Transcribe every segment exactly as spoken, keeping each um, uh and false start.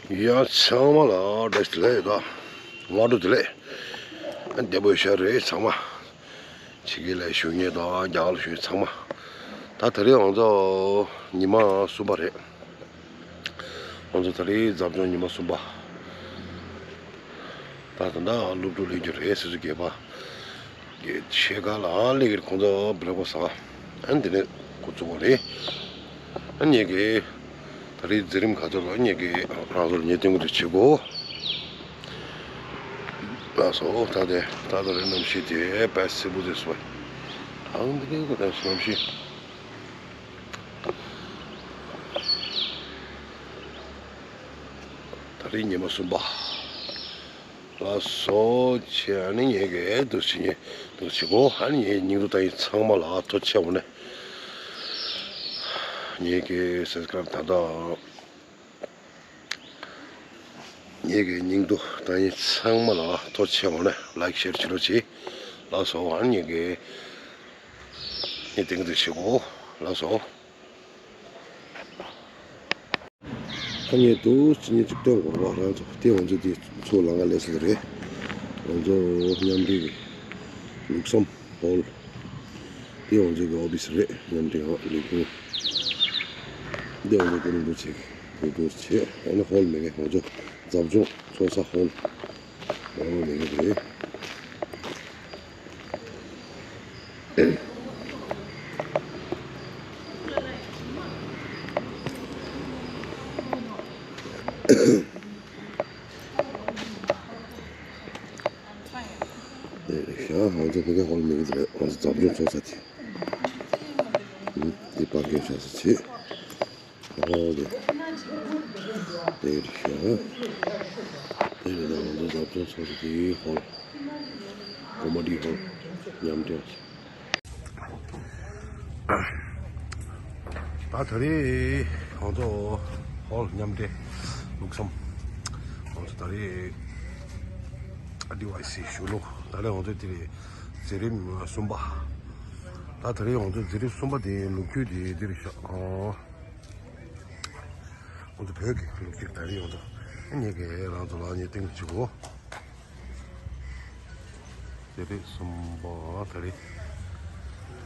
ཡ་ཚང་མ་ལ་བཀྲ་ཤིས་བདེ་ལེགས་དང་སྔ་དྲོ་བདེ་ལེགས། བདེ་པོ་ཡོད་ཤག་རེད་ཚང་མ། ཕྱི་རྒྱལ་ལ་བཞུགས་མཁན་དང་རྒྱ་གར་ལ་བཞུགས་མཁན་ཚང་མ། ད་དེ་རིང་ང་ཚོ་ཉི་མ་གསུམ་པ་རེད། ང་ཚོ་དེ་རིང་འཛམ་གཞུང་ཉི་མ་གསུམ་པ། ད་ད་ལྟ་སློབ་ཕྲུག་སླེབས་རྒྱུ་རེད་ཟེར་ཚོ་སྒེར་པ། ཕྱེད་ཀ་ལ་སླེབས་ཀྱི་རེད། ཁོང་ཚོ་བི་རེག་ཕ་སི་ཊི་ཟ། ཨ་ནི་དེ་ནས་འགོ་བཙུགས་པ་རེད། ཨ་ནི་ངེད་ཀྱི་ད་རེས་མཛད་རིམ་ག་ཚོད་ལ་ངེད་ཀྱི་རང་ཚོར་ངེད་སྟོན་གྱི་རེད་བྱེད་དགོས། ལགས་སོ། ད་དེ་ད་ད་རེས་གནམ་གཤིས་དེ་དཔེ་སེར་པོ་དེ་སོ། ད་འདི་གའི་གནམ་གཤིས། ད་རེས་ཉི་མ་གསུམ་པ། ལགས་སོ། བྱས་ཨ་ནི་ངེད་ཀྱི་འདུག་བྱེད་ཉེ་འདུག་བྱེད་གོ། ཨ་ནི་ངེད་སྙིང་རུ་ད་ཡིན་ཚང་མ་ལ་ཐུགས་རྗེ་ཆེ་ནས། ངེད་ཀྱི་སབ་སི་ཀ་རབ་ད་ལྟ། ངེད་ཀྱི་སྙིང་རུ་ད་ཡིན་ཚང་མ་ལ་ཐུགས་རྗེ་ཆེ་ནས་ལའིཀ་ཤེར་བྱེད་རོགས་གྱིས། ལགས་སོ། ཨ་ནི་ངེད་ཀྱི་ངེད་སྟོན་གྱི་རེད་བྱེད་གོ། ལགས་སོ། ཁ་ཉེ་དུ་ཅི་ཉེ་ཅིག་སྟོན་དགོས་པ་རང་ཚོ་དེ་ང་ཚོ་དེ་ཚོ་ལ་ང་ལས་སུ་རེད། ང་ཚོ་མཉམ་འབྲེལ་གྱི་ལུགས་བསམ་ཧོལ། དེ་ང་ཚོ་གི་ཨོ་ཕི་སི་རེད། མཉམ་འབྲེལ་ཧོལ་ལས་ཁུངས། དེ་ང་ཚོ་གི་ལུང་པ་ཆེ་གི་ལུང་པ་ཆེ། ཨ་ནི་ཧོལ་མེད་གི་ང་ཚོ་འཛབ་སྦྱོང་ཚོགས་ས་ཧོལ། ཨོ་མེད་གི་རེད། དེ་རེད་ཤག་ང་ཚོ་ཕ་གི་ཧོལ་མེད་གི་རེད། ང་ཚོ་འཛབ་སྦྱོང་ཚོགས་ས་དེ། འདི་པར་སྐྱོན་བྱ་ས་བྱེད། ཨོ་དེ། དེ་རེད་ཤག་དེ་རེད། ད་ང་ཚོ་འཛབ་སྦྱོང་ཚོགས་ས་དེའི་ཧོལ། ཀོ་མེ་ཌི་ཧོལ། མཉམ་འབྲེལ། ད་ད་རེས་ང་ཚོ་ཧོལ་མཉམ་འབྲེལ་ལུགས་བསམ། ང་ཚོ་ད་རེས་ཨ་ཌི་ཝའི་སི་ཞུ་ལོ། ད་རེས་ང་ཚོ་དེ་རེས་མཛད་རིམ་གསུམ་པ། ད་ད་རེས་ང་ཚོ་མཛད་རིམ་གསུམ་པ་དེ་ལོ་རྒྱུས་དེ་འདི་རེད་ཤག་ཨོ། ང་ཚོ་བོད་ཀྱི་ལོ་རྒྱུས་ད་རེས་ང་ཚོ་ངེད་ཀྱི་རང་ཚོ་ལ་ངེད་སྟོན་གྱི་བྱེད་གོ། དེ་རེད་གསུམ་པ་དེ་རེད།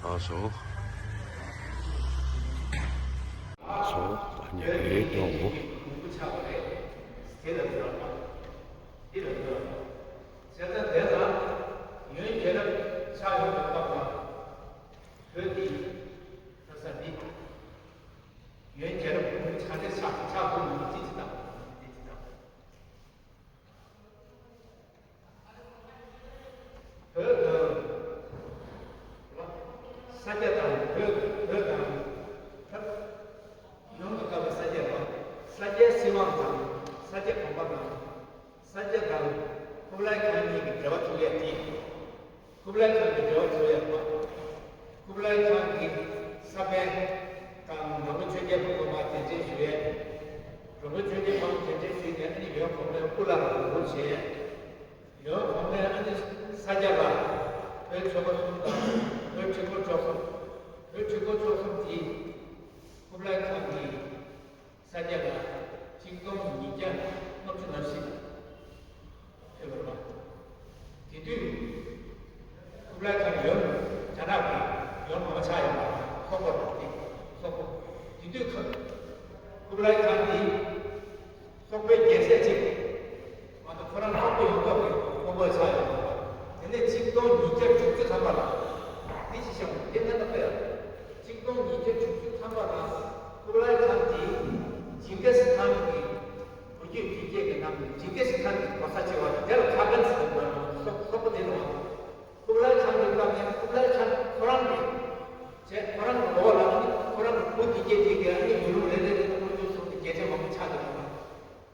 ཨ་སོ། ཨ་སོ། ད་ངེད་ཀྱི་སྟོན་གོ། བོད་དང་། ས་སྐྱ་དང་བོད་བོད་དང་། ཐབས། ཡོངས་སུ་དགའ་བའི་ས་སྐྱ་རེད་བ། ས་སྐྱའི་སྲིད་དབང་དང་ས་སྐྱ་གོང་མ་དང་། ས་སྐྱ་དང་ཀུབ་ལའི་ཁཱན་གཉིས་ཀྱི་འབྲེལ་བ་བཙུགས་ཡས་དེ། ཀུབ་ལའི་ཁཱན་གྱི་འབྲེལ་བ་བཙུགས་ཡས་རེད་བ། ཀུབ་ལའི་ཁཱན་གྱི་ས་པཎ་དང་མགོན་པོ་ཆོས་རྒྱལ་ཕོ་བྲང་པ་མཇལ་འཕྲད་ཞུ་ཡས། མགོན་པོ་ཆོས་རྒྱལ་ཕོ་བྲང་མཇལ་འཕྲད་ཞུས་ནས་ཨ་ནི་ཡོན་གོང་མའི་སྐུ་ལ་ལ་གུས་བཀུར་བྱས། ཡོན་གོང་མས་ཨ་ནི་ས་སྐྱ་ལ་བོད་ཆོས་འཁོར་གསུམ་དང་བོད་ཁྲི་སྐོར་བཅུ་གསུམ། བོད་ཁྲི་སྐོར་བཅུ་གསུམ་དེ་ཀུབ་ལའི་ཁཱན་གྱིས་ས་སྐྱ་ལ་ཆིག་སྟོང་ཉིས་བརྒྱ་ལྔ་བཅུ་ང་བཞི་ལ་ཕེབས་པ་རེད་པ། དེ་དུས་ཀུབ་ལའི་ཁཱན་ཡོན་རྒྱ་ནག་གི་ཡོན་མང་ཆགས་ཡོད་པ་སོག་པོ་རེད་དེ། སོག་པོ། དེ་དུས་ཁ་ཀུབ་ལའི་ཁཱན་དེ། སོག་པོའི་རྒྱལ་སྲས་གཅིག་མ་གཏོགས་ཁོ་རང་སོག་པོ་ཡོངས་རྫོགས་ཀྱི་དཔོན་པོ་ཆགས་ཡོད་མ་རེད། དེ་ནས་ཆིག་སྟོང་ཉིས་བརྒྱ་དྲུག་ཅུ་ཐམ་པ་ལ། འདི་ཞིག་བཤད་འོང་། དེ་ལྟར་ན་དཔེ་ཡང་། ཆིག་སྟོང་ཉིས་བརྒྱ་དྲུག་ཅུ་ཐམ་པ་ལ་ཀུབ་ལའི་ཁཱན་གྱིས་ཇིང་གིས་ཁཱན་གྱི་བུ་རྒྱུད་དུས་བརྒྱད་ཀྱི་ནང་ནས་ཇིང་གིས་ཁཱན་གྱི་གོ་ས་བྱེད་པ་དེ་ལ་ཁ་ཁན་ཟེར་བ་སོག་སོག་པོ་དེ་རེད་བ། ཀུབ་ལའི་ཁཱན་གྱི་སྐབས་ནས་ཀུབ་ལའི་ཁཱན་ཁོ་རང་གིས་བྱས། ཁོ་རང་གི་འོག་ལ་ནི་ཁོ་རང་གི་བུ་དེ་གྱད་དེ་གའི་ཨ་ནི་ཡུལ་ལུང་རེ་རེ་རེ་དབང་བསྒྱུར་སོང་སྟེ་རྒྱལ་ཆེན་མང་པོ་ཆགས་ཀྱི་ཡོད་པ།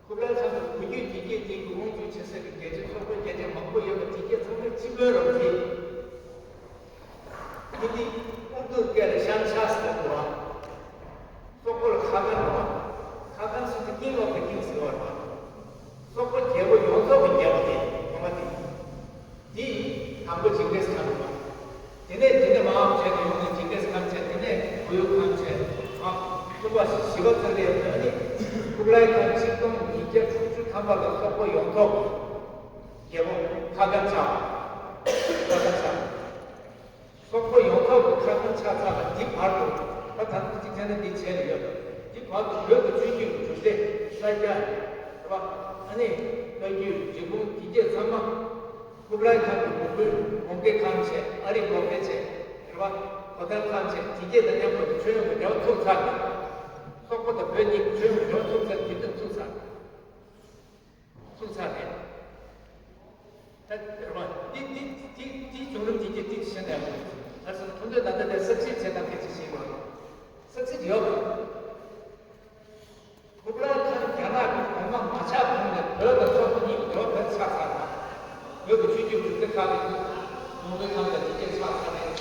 ཀུབ་ལའི་ཁཱན་གྱི་བུ་རྒྱུད་དེ་གྱད་དེ་གི་དབང་བསྒྱུར་བྱེད་ས་གི་རྒྱལ་ཆེན་སོག་པོའི་རྒྱལ་ཆེན་མང་པོ་ཡོད་པ་དེ་གྱད་ཚང་མའི་ཕྱི་དཔོན་རང་གིས་ཧིན་དི་ཨུར་དུ་སྐད་ལ་ཤན་ཤཱ་ཟེར་བ། སོག་པོ་ལ་ཁ་ཁན་རེད་བ། ཁ་ཁན་ཟེར་དུས་King of the King ཟེར་བ་རེད་བ། སོག་པོ་རྒྱལ་པོ་ཡོངས་རྫོགས་ཀྱི་རྒྱལ་པོ་དེ་ཁོ་མ་དེ། དེ་དང་པོ་ཇིང་གིས་ཁཱན་རེད་བ། དེ་ནས་དེ་ནས་མར་བྱས་ཏེ་ཡོང་ནས་ཇིང་གིས་ཁཱན་བྱས། དེ་ནས་གུ་ཡུ་ཁཱན་བྱས། ཨ་གསུམ་པ་བཞི་པ་ཙམ་དེ་ནི་ཀུབ་ལའི་ཁཱན་ཆིག་སྟོང་ཉིས་ བརྒྱ་དྲུག་ཅུ་ཐམ་པ་ལ་སོག་པོ་ཡོངས་རྫོགས་ཀྱི་རྒྱལ་པོ་ཁ་སྐོང་ཆགས། ཁ་སྐོང་ཆགས། སོག་པོ་ཡོངས་རྫོགས་ཀྱི་ཁ་སྐོང་ཆགས་ཚར་བ་འདི་བར་དུ་ད་ད་ལྟ་གཅིག་བྱས་ན་འདི་བྱས་ནས་ཡོད། འདི་བར་དུ་བོད་ཀྱི་ཆོས་བརྒྱུད་ཀྱི་གྲུབ་སྡེ་ས་སྐྱ་རེད་པ། ཨ་ནི་བཀའ་བརྒྱུད་འབྲི་གུང་དེ་འདྲས་ཚང་མ། ཀུབ་ལའི་ཁཱན་གྱི་མགོན་པོས་མོང་གེ་ཁང་བྱས། ཨ་རིག་མོང་གེ་བྱས། རེད་པ། གོ་ཐང་ཁང་བྱས། དེ་རྗེས་དང་མཉམ་དུ་མཆོད་ཡོན་གྱི་འབྲེལ་བ་ཚུགས་ཚར་ནས། སོག་པོ་དང་བོད་གཉིས་ཀྱི་མཆོད་ཡོན་གྱི་འབྲེལ་བ་ཚུགས་ཚར། དེ་དུས་ཚུགས་ཚར། ཚུགས་ཚར་ནས། ད་རེད་པ། འདི་འདི་འདི་འདིའི་བྱུང་རིམ་དེ་རྗེས་འདི་ཤེས་ན་ཡག་པོ་འདུག་ད་སོ་ཐུན་ཚོད་ད་ལྟ་དེ་གསལ་བཤད་བྱེད་སྟངས་སྐད་ཆ་བཤད་དགོས། གསལ་བཤད་ཡོད་པ། ཀུབ་ལའི་ཁཱན་རྒྱ་ནག་གི་གོང་མ་མ་ཆགས་གོང་ནས་བོད་དང་སོག་པོ་གཉིས་ཀྱི་འབྲེལ་བ་ཆགས་ཚར་ན། བོད་ཀྱི་ཆོས་བརྒྱུད་གྲུབ་སྡེ་ཁག་གི་མོང་གེ་ཁང་དང་དེ་འདྲས་ཆགས་ཚར་རེད།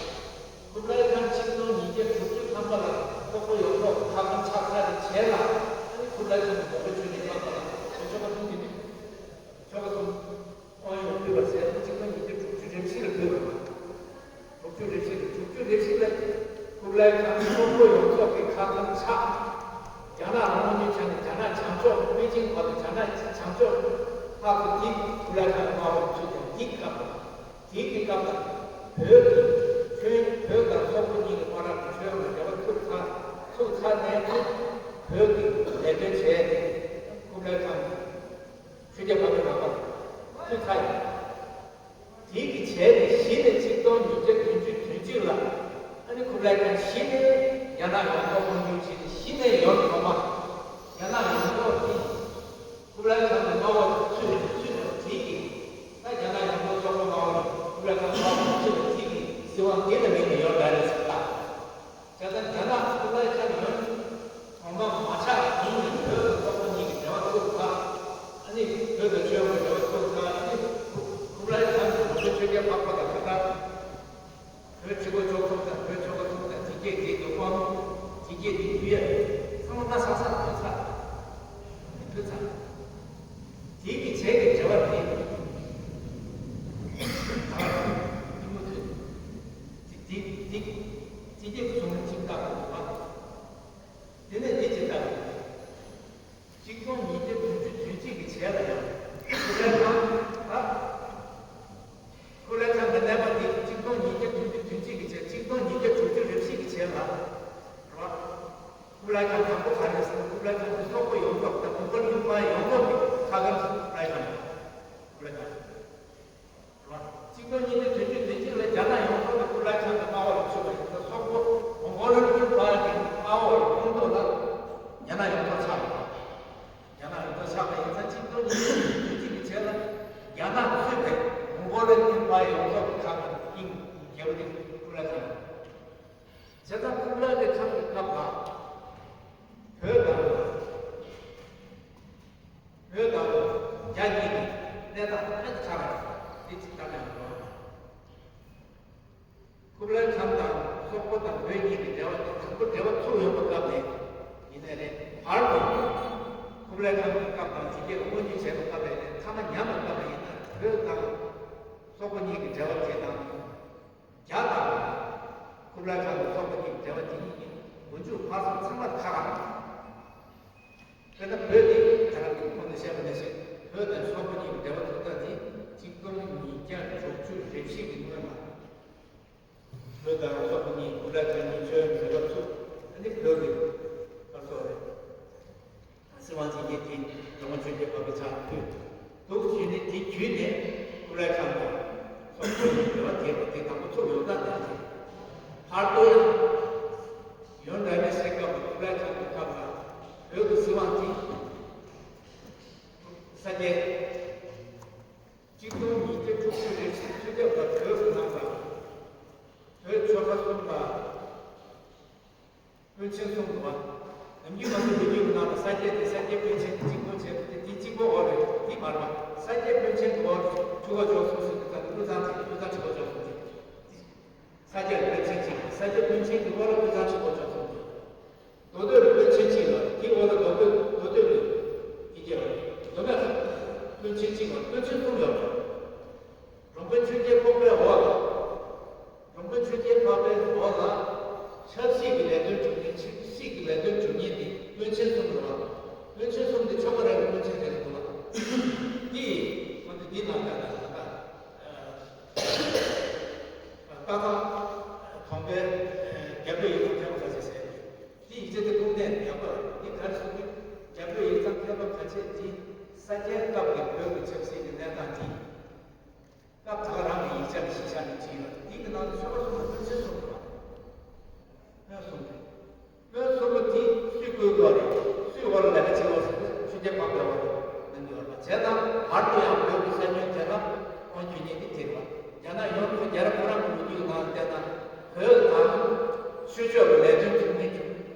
ཀུབ་ལའི་ཁཱན་ཆིག་སྟོང་ཉིས་བརྒྱ་དྲུག་ཅུ་ཐམ་པ་ལ་སོག་པོ་ཡོངས་རྫོགས་ཁ་སྐོང་ཆགས་ཚར་རེད་བྱས་ལ། ཨ་ནི་ཀུབ་ལའི་ཁཱན་གྱི་མོང་གོལ་ཆོས་ལྡན་པ་ལ་ཆོས་ཆོ་ག་གསུམ་གྱི་ནི་ཆོ་ག་གསུམ། དབང་ཡོད་ཕུལ་བ་ཟེར་ན་ཆིག་སྟོང་ཉིས་བརྒྱ་དྲུག་ཅུ་རེ་བཞི་ལ་ཕུལ་བ་རེད། དྲུག་ཅུ་རེ་བཞི་ལ་དྲུག་ཅུ་རེ་བཞི་ལ་ཀུབ་ལའི་ཁཱན་སོག་པོ་ཡོངས་རྫོགས་ཀྱི་ཁ་སྐོང་ཆགས། རྒྱ་ནག་རང་དབང་གི་ཆ་ནས་རྒྱ་ནག་བྱང་ཕྱོགས་པེ་ཅིང་བར་དུ་རྒྱ་ནག་བྱང་ཕྱོགས་ལྷག་ཏུ་འདི་ཀུབ་ལའི་ཁཱན་དམར་པོ་ཚུད་ཀྱང་འདི་སྐབས་དེའི་གི་སྐབས་ལ་བོད་ཀྱི་ཆོས་བོད་དང་སོག་པོ་གཉིས་ཀྱི་བར་ལ་ཆོས་ཀྱི་འབྲེལ་བ་ཚུགས་ཚར་ཚུགས་ཚར་ནས་བོད་ཀྱི་ལས་དོན་བྱས་ཏེ་ཀུབ་ལའི་ཁཱན་ཆོས་རྒྱལ་འཕགས་པའི་བསྟན་པ་ཚུགས་ཚར་ཡོད། དེའི་གི་བྱས་ཏེ་གཞི་ནས་ཆིག་སྟོང་ཉིས་བརྒྱ་བདུན་ཅུ་དོན་གཅིག་ལ་ཨ་ནི་ཀུབ་ལའི་ཁཱན་གཞི་ནས་རྒྱ་ནག་ཡོངས་རྫོགས་དབང་སྒྱུར་བྱས་ཏེ་གཞི་ནས་ཡོངས་ཐོག་མ་རྒྱ་ནག་ཡོངས་རྫོགས་ཀྱིས་ཀུབ་ལའི་ཁཱན་གྱི་དམག་དཔུང་ཚུད་ཚུད་པ་དེའི་གི་ད་རྒྱ་ནག་ཡོངས་རྫོགས་སོག་པོ་དམག་དཔུང་ལ་ཀུབ་ལའི་ཁཱན་དམག་དཔུང་ཚུད་པ་དེའི་གི་སྲིད་དབང་དེ་ལ་དམིགས་ནས་ཡོད་རེད་ཟེར་ད། བྱས་ཙང་རྒྱ་ནག་ཀུབ་ལའི་ཁཱན་ཡོན་གོང་མ་མ་ཆགས་གོང་ནས་བོད་དང་སོག་པོ་གཉིས་ཀྱི་འབྲེལ་བ་ཚུགས་ཚར། ཨ་ནི་བོད་དང་ཆོས་ཀྱི་འབྲེལ་བ་ཚུགས་ཚར། ཨ་ནི་ཀུབ་ལའི་ཁཱན་གྱི་མོང་གོལ་ཆོས་རྒྱལ་འཕགས་པ་དང་ཁོ་ན་བོད་ཆོས་འཁོར་བཅུ་གསུམ་དང་བོད་ཆོལ་ཁ་གསུམ་དང་དེ་སྐད་དེ་གི་དབང་དེ་སྐད་དེ་ཕུལ་ཡ་ཚང་མ་ས་ས་ཕུལ་ཚར། ཕུལ་ཚར། དེ་གི་བྱས་ཀྱི་འབྲེལ་བ་དེ་ད་ཐུན་མོང་ཐོན། དེ་དེ་དེ་དེ་སྐད་ཀྱི་བྱུང་རིམ་གཅིག་ལྟ་བུ་རེད་པ། དེ་ནས་འདི་ཅི་ལྟར། ཆིག་སྟོང་ཉིས་བརྒྱ་བདུན་ཅུ་དོན་གཅིག་གི་རྗེས་ལ་ཡང་། ཀུ་ལའི་ཁཱན་ད། ཀུ་ལའི་ཁཱན་གྱི་གནས་པ་འདི་ཆིག་སྟོང་ཉིས་བརྒྱ་བདུན་ཅུ་དོན་གཅིག་གི་རྗེས། ཆིག་སྟོང་ཉིས་བརྒྱ་དྲུག་ཅུ་རེ་བཞི་གི་རྗེས་ལ། རེད་བ། ཀུ་ལའི་ཁཱན་དང་པོ་ག་རེ་ཟེར་ན། ཀུ་ལའི་ཁཱན་གྱི་སོག་པོ་ཡོངས་རྫོགས་དང་མོང་གོལ་དབྱིན་དབང་ཡོངས་རྫོགས་ཀྱི་ཁ་སྐོང་ཀུ་ལའི་ཁཱན། ཀུ་ལའི་ཁཱན། ཆིག་སྟོང་ཉིས་བརྒྱ་བདུན་ཅུ་དོན་གཅིག་ལ་རྒྱ་ནག་ཡོངས་རྫོགས་ཀྱིས་ཀུ་ལའི་ཁཱན་གྱི་དམའ་འོག་ལ་ཚུད་པ་ཡིན་ཙང་། སོག་པོ་མོང་གོལ་དབྱིན་དབང་གི་དམའ་འོག་ལ་ཁོངས་གཏོགས་ལ་རྒྱ་ནག་ཡོངས་རྫོགས་ཆགས་པ་རེད། རྒྱ་ནག་ཡོངས་རྫོགས་ཆགས་པ་ཡིན་ཙང་། ཆིག་སྟོང་ཉིས་བརྒྱ་བདུན་ཅུ་དོན་གཅིག་གི་རྗེས་ལ་རྒྱ་ནག་གིས་ཚུད་པའི་མོང་གོལ་དབྱིན་དབང་ཡོངས་རྫོགས་ཀྱི་ཁ་སྐོང་དབྱིན་རྒྱལ་པོ་དེ་ཀུ་ལའི་ཁཱན་རེད། བྱས་ཙང་ཀུ་ལའི་ཁཱན་གྱི་སྐབས་ལ་བོད་དང་། བོད་དང་རྒྱ་གཉིས་ཀྱི་གནས་སྟངས་ཧ་ཅང་ཆགས་པ་རེད། དེ་གཅིག་ལྟར་ན་ཡང་འགྲོ་བ་རེད། ཀུ་ལའི་ཁཱན་དང་སོག་པོ་དང་བོད་གཉིས་ཀྱི་འབྲེལ་བ་དེ་དང་པོ་འབྲེལ་བ་ཚུགས་ཡོང་བའི་སྐབས་ནས་ཡིན་ནའི་རེད། བར་དུ་ཀུ་ལའི་ཁཱན་གྱི་སྐབས་དང་དེ་རྗེས་དབང་སྒྱུར་བྱས་པའི་སྐབས་ལ་ཡིན་ནའི། མཐའ་མ་ཉམས་པའི་སྐབས་ལ་ཡིན་ན་བོད་དང་སོག་པོ་གཉིས་ཀྱི་འབྲེལ་བ་དེ་དང་། རྒྱ་དང་ཀུ་ལའི་ཁཱན་གྱི་སོག་པོ་གཉིས་ཀྱི་འབྲེལ་བ་དེ་གཉིས་ཀྱི་མགོ་མཇུག་བར་གསུམ་ཚང་མ་ཁ་ཁ་རེད། དཔེར་ན་བོད་དེ་ད་ལྟ་གོང་དུ་བཤད་པ་ནང་བཞིན་བོད་དང་སོག་པོ་གཉིས་ཀྱི་འབྲེལ་བ་ཐུག་སྟངས་དེ་ཆིག་སྟོང་ཉིས་བརྒྱ་དྲུག་ཅུ་རེ་བཞི་གི་སྔོན་ལ། བོད་དང་སོག་པོ་གཉིས་ཀུ་ལའི་ཁཱན་གཉིས་ཆོས་འབྲེལ་བ་ཚུགས། ཨ་ནི་བོད་ཀྱི་བཀའ་ཟུར་རེད། སྲིད་དབང་བྱེད་མཁན་དེ་ཇོ་མོ་ཆོས་རྒྱལ་འཕགས་པའི་ཕྱག་ལ་ཕུལ་འདུག་བྱས་ནས། དེ་བརྒྱུད་ནས་ཀུ་ལའི་ཁཱན་དང་སོག་པོ་གཉིས་འབྲེལ་བ་དེ་དེ་དང་པོ་ཚུགས་ཡོང་སྟངས་དེ་རེད། བར་དུ་ཡང་ཡོན་བདག་མེད་སའི་སྐབས་ལ་ཀུ་ལའི་ཁཱན་གྱི་སྐབས་ལ་བོད་ཀྱི་སྲིད་དབང་དེ་ས་སྐྱའི། ཆིག་སྟོང་ཉིས་བརྒྱ་དྲུག་ཅུ་རེ་གཅིག་ཆོས་རྒྱལ་འཕགས་པ་བོད་ཀྱི་ནང་ལ་བོད་ཆོལ་ཁ་གསུམ་ལ་དཔོན་ཆེན་གསུམ་འདུག་པ། ནམ་རྒྱུན་ང་ཚོ་བོད་བརྒྱུད་ཀྱི་ནང་ལ་ས་སྐྱ་དེ་ས་སྐྱ་དཔོན་ཆེན་གཅིག་པོ་བྱས་ཏེ། དེ་གཅིག་པོ་འོག་ལ་དེ་མ་རེད་པ། ས་སྐྱ་དཔོན་ཆེན་གྱི་འོག་ཆོལ་ཁ་བཅུ་གསུམ་ཟེར་དུས་ཙམ་དུ་ཀུན་བཟང་དེ་ཀུན་བཟང་ཆོས་འཁོར་བཅུ་གསུམ་དེ། ས་སྐྱ་དཔོན་ཆེན་གཅིག་ས་སྐྱ་དཔོན་ཆེན་གྱི་འོག་ལ་ཀུན་བཟང་ཆོས་འཁོར་བཅུ་གསུམ་དེ། མདོ་སྟོད་ལ་དཔོན་ཆེན་གཅིག་ཡོད། དེའི་འོག་ལ་མདོ་སྟོད་མདོ་སྟོད་ལ་དེ་གྱད་ཡོད། མདོ་སྨད་ལ་དཔོན་ཆེན་གཅིག་ཡོད། དཔོན་ཆེན་གསུམ་ཡོད། རོང་དཔོན་ཆོས་རྒྱལ་འཕགས་པའི་འོག་ལ། རོང་དཔོན་ཆོས་རྒྱལ་འཕགས་པའི་འོག་ལ་ཆབ་སྲིད་ཀྱི་ལས་དོན་སྒྲུབ་མཁན། ཆབ་སྲིད་ཀྱི་ལས་དོན་སྒྲུབ་མཁན་དེ་དཔོན་ཆེན་གསུམ་རེད་པ། དཔོན་ཆེན་གསུམ་དེ་ཆོལ་ཁ་རེ་རེ་དཔོན་ཆེན་རེ་རེ་འདུག་ཅིག་ཡོད། དེའི་ནང་དུ་ཆོས་པ་གསུམ་ལ་སྔོན་ཆད་གསུངས་པ། སྔོན་གསུངས་པས། སྔོན་གསུངས་པ་དེ་སུས་བཀོད་དགོས་རེད། སུས་འོག་ལ་ལས་ཀ་བྱེད་དགོས་ཟེར་ན་ཆོས་རྒྱལ་འཕགས་པའི་འོག་ལ་གནང་གི་ཡོད་པ། བྱས་ན་བར་དུ་ཡང་བོད་ཀྱི་ས་ཁྱོན་དེ་ལ་དབང་བསྒྱུར་མཁན་དེ་དེ་རེད་པ། རྒྱ་ནག་ཡོངས་ཁོ་རྒྱལ་རབས་ཁོ་རང་གི་ལོ་རྒྱུས་ནང་བལྟས་ན་བོད་དང་ཆོས་ཕྱོགས་ཀྱི་ལས་དོན་གྲུབ་མཁན་གྱི་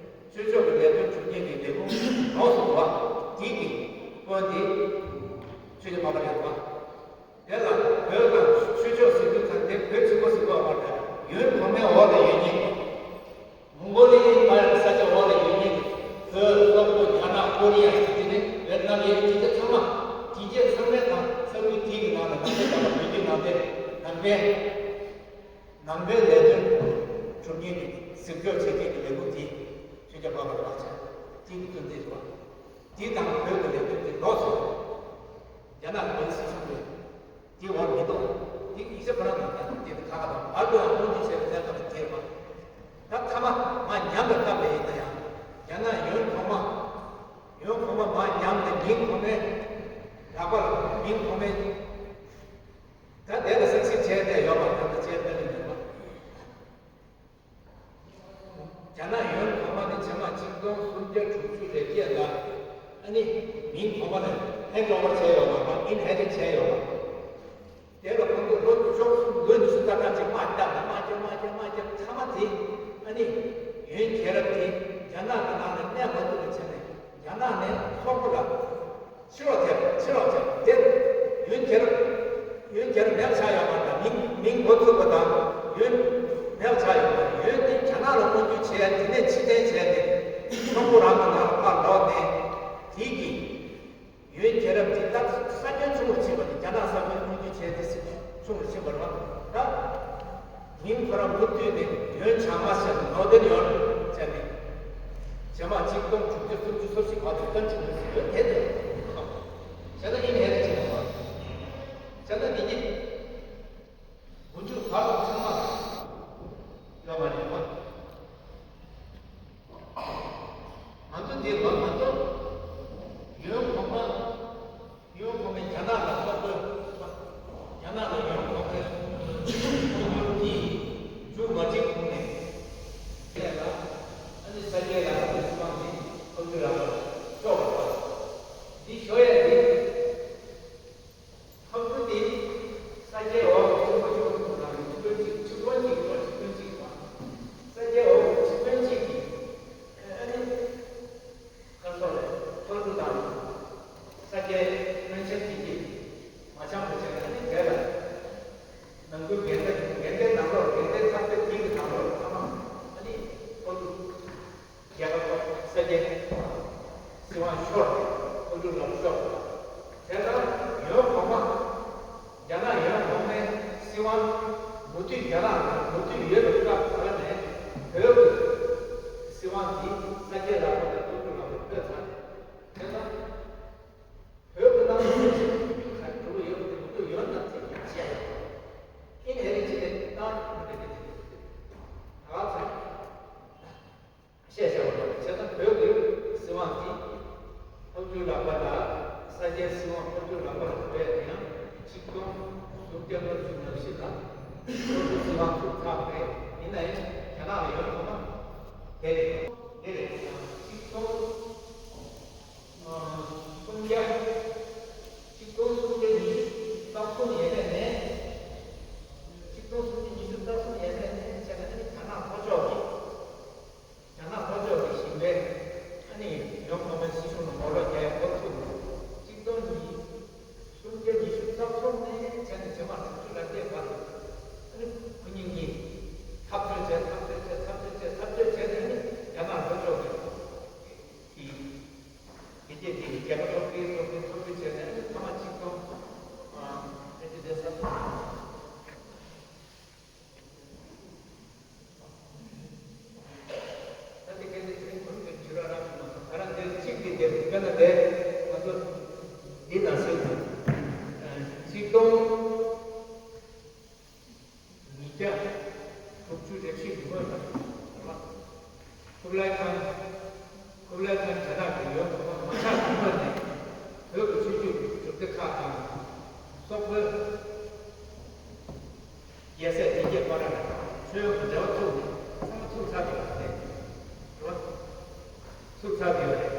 ཆོས་ཕྱོགས་ཀྱི་ལས་དོན་གྲུབ་མཁན་གྱི་ལས་ཁུངས་ཡོངས་སུ་གྲགས་པ་དེ་གི་དཔོན་དེ་ཆོས་རྒྱལ་འཕགས་པ་རེད་པ། དེ་ལ་བོད་ལ་ཆོས་ཕྱོགས་ཟེར་རྒྱུ་དང་དེ་བོད་ཆེན་པོ་ཟེར་དགོས་པ་མ་རེད། ཡོན་གོང་མའི་འོག་ལ་ཡོད་མཁན། མོང་གོ་ལི་ཡའི་མར་ས་ཆ་འོག་ལ་ཡོད་མཁན་གྱི་བོད། སོག་པོ། རྒྱ་ནག། ཀོ་རི་ཡ། དེ་ནས་ཝེ་ཏི་ནམ་ཡོད་མཁན་དེ་ཚང་མ། དེ་རྗེས་ཚང་མས་དང་ས་ཁུལ་དེའི་ནང་ལ་ནང་པའི་ལྟ་བ། བོད་བརྒྱུད་ནང་བསྟན། ནང་པའི་ནང་པའི་ལས་དོན་སྒྲུབ་མཁན་གྱི་ཟིལ་སྐྱོགས་བྱེད་མཁན་གྱི་ལས་ཁུངས་དེ་ཆོས་རྒྱལ་འཕགས་པ་རེད་པ། དེ་གི་བཙུན་ཏེ་རེད་པ། དེ་དང་བོད་ཀྱི་ལས་དོན་དེ་ལོགས་སུ་རྒྱ་ནག་གི་སྲིད་གཞུང་གིས་དེ་འོག་མི་གཏོགས། དེ་ཡིག་ཆ་ཁོ་རང་ནང་ད་དེ་ཁ་ཁ་དང་བར་དུ་ཡང་དཔུང་སྒྲིག་བྱས་པའི་གནས་སྟངས་དེ་རེད་པ། ད་མཐའ་མ་མར་ཉམས་པའི་སྐབས་ལ་ཡིན་ན་ཡང་། རྒྱ་ནག་ཡོན་གོང་མ། ཡོན་གོང་མ་མར་ཉམས་ཏེ་མིང་གོང་མའི་ལག་པ་ལ། མིང་གོང་མའི། ད་དེ་ལ་གསལ་བཤད་བྱས་ཏེ་ཡོད་པ། ད་ལྟ་བྱས་ཏེ་ལ་ཡོད་པ། རྒྱ་ནག་ཡོན་གོང་མ་ནི་ཕྱི་མ་ཆིག་སྟོང་སུམ་བརྒྱ་དྲུག་ཅུ་རེ་བརྒྱད་ལ་ཨ་ནི་མིང་གོང་མ་ལ་ཧེན་ཌི་ཨོ་ཝར་བྱས་ཡོད་པ་མ། ཨིན་ཧེ་རི་ཊི་བྱས་ཡོད་པ། དེ་ལ་ཁོང་ཚོ་ལོ་བཅུ་གསུམ་ལོ་ཉི་ཤུ་ལྟར་ཐམས་ཅད་དམག་བརྒྱབ་ནས། དམག་རྒྱབ། དམག་རྒྱབ། དམག་རྒྱབ། མཐའ་མ་དེ་ཨ་ནི་ཡོན་རྒྱལ་རབས་དེ་རྒྱ་ནག་གི་ནང་ནས་གནས་མ་ཐུབ་པ་བྱས་ནས། རྒྱ་ནག་ནས་སོག་པོ་ལ་ཕྱིར་ལོག་བྱས། ཕྱིར་ལོག་བྱས། དེ་ཡོན་རྒྱལ་རབས། ཡོན་རྒྱལ་རབས་མེད་པ་ཆགས་ཡོད་མ་རེད། མིང་མིང་འགོ་ཚུགས་པ་དང་ཡོན་མེད་པ་ཆགས་ཡོད་མ་རེད། ཡོན་དེ་རྒྱ་ནག་ལ་དབང་བསྒྱུར་བྱས། དེ་ནས་ཕྱིར་འཐེན་བྱས་ཏེ་སོག་པོ་རང་གི་ནང་ལ་ཕར་ལོག་ནས། དེ་གི་ཡོན་རྒྱལ་རབས་དེ་ད་ས་ཁྱོན་ཆུང་རུ་ཕྱིན་པ་རེད། རྒྱ་ནག་ས་ཁྱོན་དབང་བསྒྱུར་བྱས་ཏེ་ཆུང་རུ་ཕྱིན་པ་རེད་པ། ད། མིང་ཁོ་རང་མུ་མཐུད་ནས་ཡོན་བྱང་མ་ཟེར་ནས། ནོར་ཐེར་ཡོན་ཟེར་ནས། བྱས་མ་ཆིག་སྟོང་དྲུག་བརྒྱ་སུམ་ཅུ་སོ་བཞི་བར་དུ་བཀའ་འཁྲུལ་ཟེར་ཡོད་དེ་རེད། བྱས་ན་ཨིན་ཧེ་རི་ཊི་བྱས་པ། བྱས་ན་འདི་གི་དགུ་བཅུ་བར་དུ་ཚང་མ་ཡོད་མ་རེད་པ། ང་ཚོ་འདི་ལ་ང་ཚོ་ཡོན་གོང་མ། ཡོན་གོང་མས་རྒྱ་ནག་ལ་སོག་པོའི། རྒྱ་ནག་ལ་ཡོན་གོང་མའི་དབང་བསྒྱུར་གྱིས་མཇུག་མ་སྒྲིལ་གོང་ནས། དེ་ལ་ཨ་ནི་ས་སྐྱའི་ལ་དྭགས་པའི་སྲིད་དབང་དེ་ཕག་གྲུའི་ལག་པར་ཤོར་བ་དང་། འདི་ཤོར་ཡ་དེ། ཕག་གྲུ་དེ་ས་སྐྱའི་འོག་གི་ཆུ་བོ་ཆུ་བོ་ཆུ་བོ་ནང་གི་ཆུ་དཔོན་གཅིག་གི་ཆུ་དཔོན་གཅིག་གི་ཆུ་དཔོན་གཅིག་གི་ཆུ་དཔོན་གཅིག་གི་ཆུ་དཔོན་གཅིག་གི་ཨ་ནི། ཁ་སོགས་ལས་ཕག་གྲུ་དང་ས་སྐྱའི་སྔོན་ཆད་ཀྱི་གི་མ་འཆམ་པོ་བྱས་ནས། ཨ་ནི་དེ་ལ་ནང་ཁུལ་འགལ་ཟླ། འགལ་ཟླའི་ནང་ལོགས། འགལ་ཟླའི་འཐབ་རྩོད་དེ་གི་ནང་ལོགས་ཚང་མ་ཨ་ནི་ཕག་གྲུ། རྒྱལ་ཁབ་ས་སྐྱའི་སྲིད་དབང་ཤོར་ཏེ་ཕག་གྲུའི་ལག་ཤོར། དེ་ལྟར་ཡོན་གོང་མ། རྒྱ་ནག་ཡོན་གོང་མའི་སྲིད་དབང་མུ་མཐུད། རྒྱ་ནག་ལ་མུ་མཐུད་ཡོད་པའི་སྐབས་དེ་ནས་བོད་ཀྱི་སྲིད་དབང་འདི་ས་སྐྱའི་ལག་པ་ནས་ཕག་གྲུའི་ལག་པར་ཐོན་ཚར་ཏེ། དེ་ལྟར་བོད་ཀྱི་ནང་དུ་སྲིད་ཇུས་ག་རེ་འགྲོ་གི་ཡོད་པ་དེ་མུ་མཐུད་ཡོན་དང་བཅས་ཀྱིས་བཤད་ཡོད། ཨིན་ཧེ་རི་ཊི་དེ་ལྟར་མུ་མཐུད་དེ་དེ་དེ་ད་ག་ཚོད། བཤད་བྱ་བ་ལ་བྱས་ན། བོད་ཀྱི་སྲིད་དབང་འདི་ཕག་གྲུའི་ལག་པ་དང་ས་སྐྱའི་སྲིད་དབང་ཕག་གྲུའི་ལག་པ་ལ་སྤྲད་ཡང་། ཆིག་སྟོང་སུམ་བརྒྱ་ལྔ་བཅུ་ང་བཞི་ལ་ཕག་གྲུའི་སྲིད་དབང་ཚུར་འཕྲོག་པ་རེད། ཡིན་ན་ཡང་རྒྱ་ནག་ལ་ཡོད་ཐོག་མ་དེ་རེད། དེ་རེད། ཆིག་སྟོང་སུམ་བརྒྱ། ཆིག་སྟོང་སུམ་བརྒྱ་ཉི་ཤུ་རྩ་གསུམ་ཡས་མས་ནས། ཆིག་སྟོང་སུམ་བརྒྱ་ཉི་ཤུ་རྩ་གསུམ་ཡས་མས་ནས་བྱས་ན་ཨ་ནི་རྒྱ་ནག་ལྷོ་ཕྱོགས་ཀྱི། རྒྱ་ནག་ལྷོ་ཕྱོགས་ཀྱི་ཞིང་པའི་ཨ་ནི་ཡོན་གོང་མའི་སྲིད་གཞུང་ལ་ངོ་རྒོལ་རྒྱག་ཡ་འགོ་ཚུགས་ནས། ཆིག་སྟོང་ཉི་སུམ་བརྒྱ་ཉི་ཤུ་རྩ་གསུམ་ནས་བྱས་ནས་རྗེས་མ་དྲུག་ཅུ་རེ་བརྒྱད་བར་དུ་ཨ་ནི་ཁོ་གཉིས་གཉིས་འཐབ་རྩོད་བྱས། འཐབ་རྩོད་བྱས། འཐབ་རྩོད་བྱས། འཐབ་རྩོད་བྱས་ནས་ཨ་ནི་རྒྱ་ནག་ལྷོ་ཕྱོགས་ཀྱི་དེ་དེ་དེ་རྒྱལ་ཁབ་ཚོགས་པའི་ཚོགས་པའི་ཚོགས་པའི་བྱས་ནས་ཨ་ནི་མཐའ་མ་ཆིག་སྟོང་ཨ་ཕལ་ཆེར་དེ་ས། ད་དེ་སྐད་ཆ་དེ་རིང་གོ་རིམ་དེ་བྱེ་བྲག་རང་བྱུང་མ་སོང་། ད་རང་དེ་གཅིག་དེ་དེ་དཔེར་ན་དེ་ང་ཚོ་འདི་ན་ཟེར་དང་། ཆིག་སྟོང་ཉིས་བརྒྱ་དྲུག་ཅུ་རེ་བཞི་གི་སྔོན་ལ་རེད་པ། ཁུབ་ལའི་ཁཱན། ཁུབ་ལའི་ཁཱན་རྒྱ་ནག་གི་ཡོན་གོང་མ་མ་ཆགས་ཀྱི་སྔོན་ནས་བོད་ཀྱི་ཆོས་བརྒྱུད་གྲུབ་སྡེ་ཁག་དང་སོག་པོའི། རྒྱལ་སྲས་དེ་སྐད་པ་ར་ལ་མཆོད་ཡོན་གྱི་འབྲེལ་བ་ཚུགས་ནས་ཚང་མ་ཚུགས་ཚར་འདུག་ལ་དེ་རེད་བ། ཚུགས་ཚར་འདུག་ཡོད་རེད།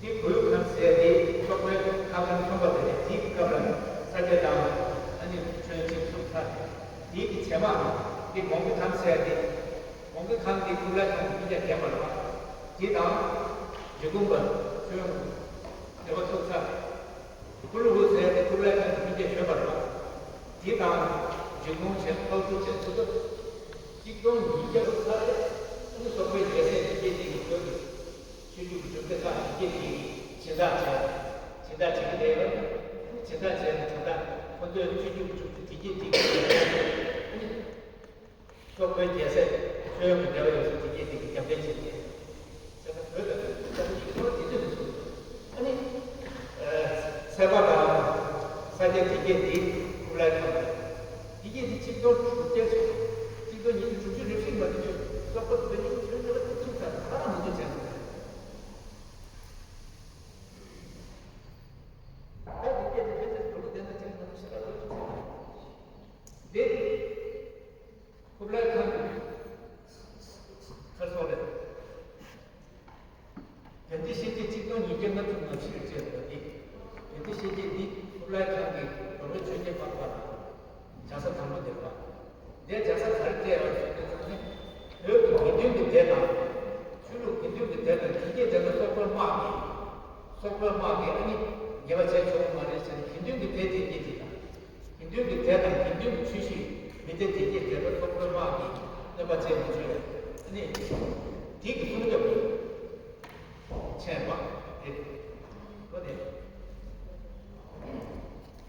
འདི་གོས་ཁང་ཟེར་དེ་སོག་པོའི་ཁ་ཁང་ཚོང་པ་དེ་རེད། དེའི་སྐབས་ལ་ས་སྐྱ་དང་ཨ་ནི་ཆོས་ཆེན་ཚུགས་ཚར་རེད། དེའི་གི་བྱེ་མ་འདི་གོང་གི་ཁང་ཟེར་དེ་གོང་གི་ཁང་གི་ཀུ་ལའི་ཁང་གི་མི་སྐྱ་བརྒྱབ་པ་རེད་བ། དེ་དང་འབྲི་གུང་པ་ཆོས་འབྲེལ་བ་ཚུགས་ཚར་རེད། ཀུ་ལུ་ཧུ་ཟེར་ཏེ་ཀུ་ལའི་ཁང་གི་མི་སྐྱ་བཞོན་པ་རེད། དེ་དང་འབྲི་གུང་བྱས་ཕག་གྲུ་བྱས་ཚུགས་ཚར། གཅིག་སྟོང་ཉིས་བརྒྱ་ཚུགས་ཚར་རེད། ཨ་ནི་སོག་པོའི་རྒྱལ་སྲས་དེ་སྐད་ཅིག་གི་བོད་ཀྱི་ཆོས་བརྒྱུད་ཀྱི་གྲུབ་སྡེ་ཁག་དེ་སྐད་ཅིག་གི་སྦྱིན་བདག་བྱས། སྦྱིན་བདག་བྱེད་ཀྱི་རེད་བ། སྦྱིན་བདག་བྱས་ནས་ད་ལྟ་ཁོ་ཚོའི་ཆོས་བརྒྱུད་ཀྱི་གྲུབ་སྡེ་དེ་སྐད་ཅིག་གི་ཨ་ནི། སོག་པོའི་རྒྱལ་སྲས་ཆོས་དབྱིངས་ཀྱི་འབྲེལ་བ་ཡོད་ཚུལ་དེ་སྐད་དེ་གི་རྒྱབ་རྟེན་བྱེད་ཀྱི་ཟེར་ན་བོད་དང་བོད་ཀྱི་ཁྱད་པར་དེ་ཚོ་རེད་གསུངས། ཨ་ནི་ཚལ་པ་དང་ས་སྐྱ་དེ་སྐད་དེ་ཀུ་ལའི་ཁང་རེད། དེ་སྐད་དེ་ཆིག་སྟོང་དྲུག་བརྒྱ་ཆིག་སྟོང་ཉིས་བརྒྱ་དྲུག་ཅུ་རེ་བཞི་མ་དེ་ཚོ་སོག་པོ་དེ་ཚོ་ཆོས་འབྲེལ་བ་དེ་ཚུགས་ཚར་ད་རང་མི་འདུག་ཟེར་ན། ད་དེ་སྐད་དེ་བོད་ཀྱི་ལུགས་དེ་ན་ཆིག་སྟོང་ཞེ་ལྔ་ལོ་ཆིག་སྟོང་དེ། ཀུ་ལའི་ཁང་གི་ཁ་སོག་ལས། དེ་འདི་ཤེས་བྱེད་ཆིག་སྟོང་ཉིས་བརྒྱ་ལྔ་བཅུ་ང་བཞི་རེ་བཅས་པ་འདི། དེ་འདི་ཤེས་བྱེད་འདི་ཀུ་ལའི་ཁང་གི་རོ་ལོ་ཆོས་རྒྱལ་འཕགས་པ་དང་བྱ་ས་དང་པོ་འདིར་བ། འདིར་བྱ་ས་ག་རེ་སྤྲད་ཡོད་ཟེར་དུས་ཙམ་ནས་བོད་ཀྱི་དགེ་འདུན་གྱི་སྡེ་དང་། ཆོས་ལུགས་དགེ་འདུན་གྱི་སྡེ་དང་དེ་སྐད་དེ་ལ་སོག་པོའི་དམག་གིས། སོག་པོའི་དམག་གིས་ཨ་ནི་ཉེས་པ་བྱས་ཆོག་གི་མ་རེད་ཟེར་ནས་དགེ་འདུན་གྱི་སྡེ་དེ་སྐད་དེ་དང་། དགེ་འདུན་གྱི་སྡེ་དང་དགེ་འདུན་གྱི་ཆོས་གཞིས་མི་སྡེ་དེ་སྐད་དེ་ལ་སོག་པོའི་དམག་གིས་གནོད་པ་བྱས་མ་བྱུང་བས་ཨ་ནི་དེ་གི་སྲུང་སྐྱོབ་ཀྱི་ཆེན་པ་རེད། འོ་དེ།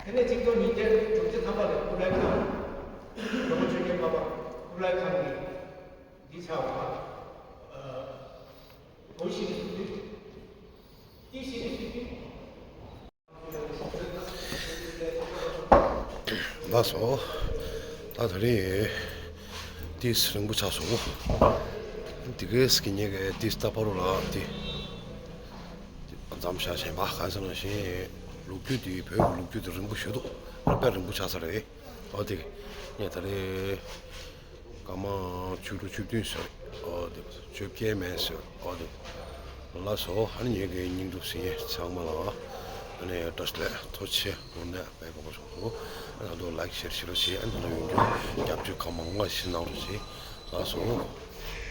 དེ་ནས་ཆིག་སྟོང་ཉིས་བརྒྱ་དྲུག་ཅུ་ཐམ་པ་ལ་ཀུ་ལའི་ཁང་། རོ་མ་ཆོས་རྒྱལ་འཕགས་པ་ཀུ་ལའི་ཁང་གི་འདི་ཆགས་པ། ཨ། བོད་ཤི་རི་སུ་དུས། ཏི་ཤི་རི་སུ་དུས། ལགས་སོ། ད་ད་རེས་ཏིས་རིང་པོ་ཆགས་སོང་། འདི་གས་ཀྱི་ཉེ་གི་ཏིས་ད་པ་རུ་ལ་ཏི་འཛམ་ཤ་ཞེན་པ་ག་ས་ན་ཞེན། ལོ་རྒྱུས་འདི་བོད་ཀྱི་ལོ་རྒྱུས་འདི་རིང་པོ་ཞུ་འདུག་དཔེ་རིང་པོ་ཆགས་ས་རེད། ཨོ་དེ་ངས་ད་རེས་སྐར་མ་བཅུ་དྲུག་བཅུ་བདུན་ཟེར། ཨོ་དེ་བཅོ་བརྒྱད་མིན་ཟེར། ཨོ་དེ་ལགས་སོ། ཨ་ནི་ངེད་ཀྱི་སྙིང་སྡུག་ཟིན་ཚང་མ་ལ་ཨ་ནི་བཀྲ་ཤིས་བདེ་ལེགས། ཐུགས་རྗེ་ཆེ། དངོས་གནས་དཔེ་དགའ་པོ་བྱུང་སོང་། ཨ་ནི་ད་དུང་ལའིཀ་ཤེར་བྱེད་རོགས་བྱེད། ཨ་ནི་ད་དུང་ཡོང་རྒྱུ་རྒྱབ་སྐྱོར་གང་མང་མང་ཞིག་གནང་རོགས་བྱེད། ལགས་སོ།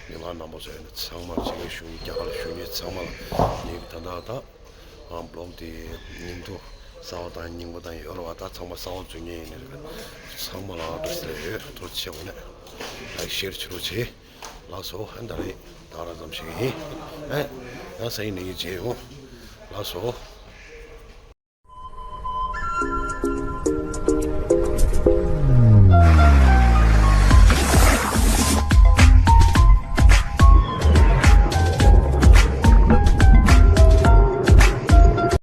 མི་མང་རྣམ་པ་ཚོ་ཨ་ནི་ཚང་མ་ཕྱི་རྒྱལ་བཞུགས་རྒྱ་གར་བཞུགས་མཁན་ཚང་མ་ལ་ངེད་ཀྱི་ད་ལྟ་ད། ཨ་བློག་དེ་སྙིང་སྡུག་གསར་པ་དང་རྙིང་པ་དང་ཡོད་རེད་བ། ད་ཚང་མ་གསར་པ་འཛུལ་མཁན་ཡིན་ནི་རེད། ཚང་མ་ལ་བཀྲ་ཤིས་བདེ་ལེགས་ཡོད། ཐུགས་རྗེ་ཆེ། དངོས་གནས་ལའིཀ་ཤེར་བྱེད་རོགས་བྱེད། ལགས་སོ། ཨ་ད་རེས་ད་ར་ཙམ་ཞིག་ཡིན། ཨ་ཡང་སང་ཉིན་ནས་མཇལ་ཡོང་། ལགས་སོ།